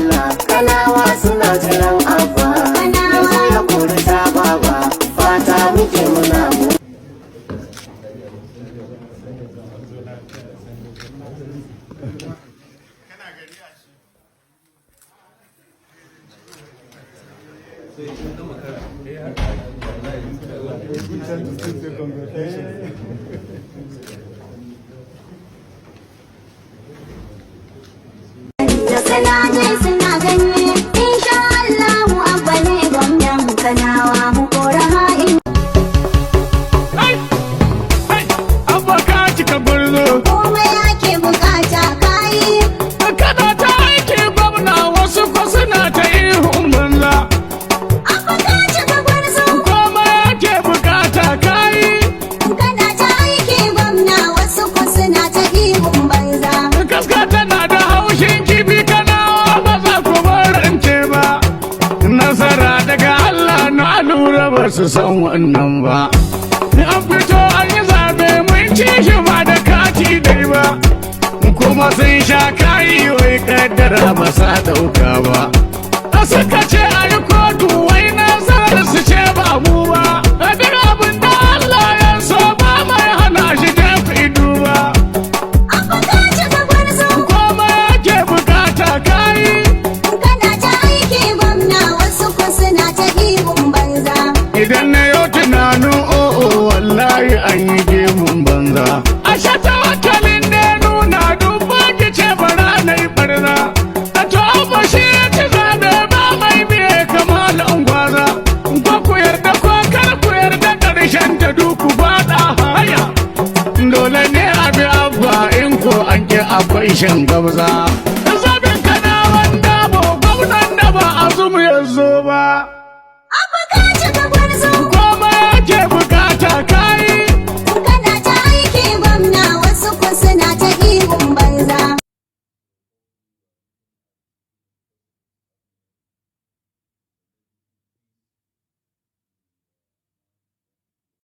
Allah. Kanawa suna jiran Abba. Kanawa. Ya zo ya kori ta baba. Fata muke muna mu. Da suna ji suna gani, insha Allahu Abba ne gwamnan Kanawa, mu kora ha'in. Abba, ka cika gwarzo. Komai ake bukata kayi. Kana ta aiki gwamna, wasu ko suna ta ihun banza. Abba, ka cika gwarzo. Komai ake bukata kayi. Kana ta aiki gwamna, wasu ko suna ta ihun banza. Kaska tana da haushin kifi, Kanawa ba za ku barance ba. Nasara daga Allah, na lura ba su san wannan ba. An fito an yi zabe, mun ci shi ba da kati dai ba. Kuma sun sha kayi, wai kaddara ba sa dauka ba. Suka ce a yi kotu, wai nasarar su ce ba mu ba. Duk abin da Allah ya so, ba mai hana shi, jefi duba. Abba, ka cika gwarzo. Komai ake bukata kayi. Kana ta aiki gwamna, wasu ko suna ta ihun banza. Idan na yau tunanin o'o, wallahi an yi gemun banza. A shata wakalin ne nuna duba ki ce bara na yi barna. A to Abba shi ya ci zabe, ba mai biye kamar gwaza. Ko ku yarda ko kar ku yarda, karshen ta duku faɗa haya. Dole ne a bi Abba, in ko an ki akwai shan gabza. Zabin kana wanda bo gwamnan da ba a zumu ya zo ba.